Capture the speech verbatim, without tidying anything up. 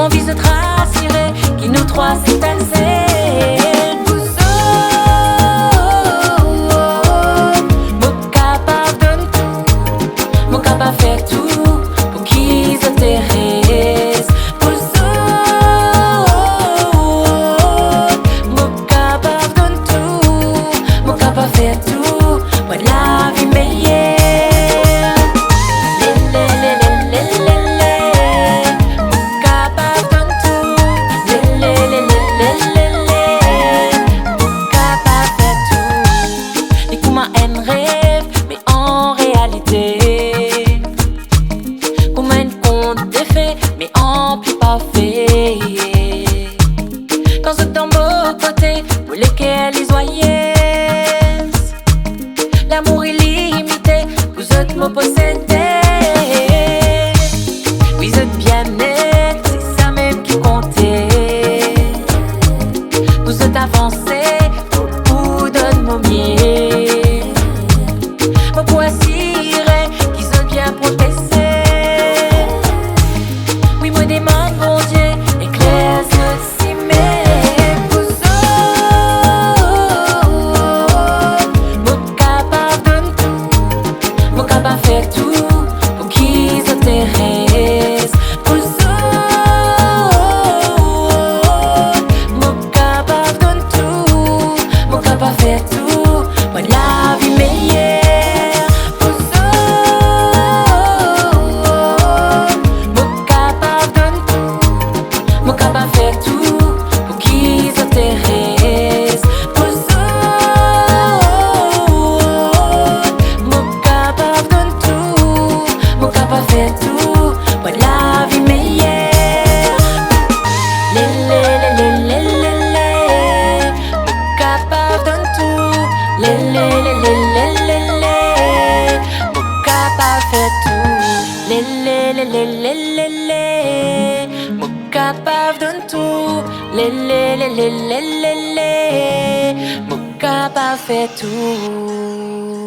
Anvi zot rasire ki nou trwa se enn sel. Pou zot, mo kapav donn tou, mo kapav fer tou, pou ki zot ere. Pou zot, mo kapav donn tou, mo kapav fer tou, pou lavi meyer. Le, le, le, le, le, le, le. Mo kapav donn tou. Le, le, le, le, le, le, le. Mo kapav fer tou. Li kouma enn rev, me an realite. Kouma enn kont de fe, me anpli parfe. Kan zot dan mo kote, mo leker li zwayez. Lamour ilimite, pou zot mo posede. Wi, zot bienet, se samem ki konte. Pou zot avanse, pou, pou donn mo mie. Mo pou asire ki zot bien proteze. Wi, mo demann Bondie, ekler zot sime. Pou zot, mo kapav donn tou, mo kapav fer tou, pou ki zot ere. Pou zot, mo kapav donn tou, mo kapav fer tou, pou lavi meyer. Pou zot, mo kapav donn tou, mo kapav fer tou, pou ki zot ere. Pou zot, mo kapav donn tou, mo kapav fer tou, pou lavi meyer. Le, le, le, le, le, le, le. Mo kapav donn tou. Le, le, le, le, le, le, le. Mo kapav fer tou. Le, le, le, le, le, le, le. Mo kapav donn tou. Le, le, le, le, le, le, le. Mo kapav fer tou.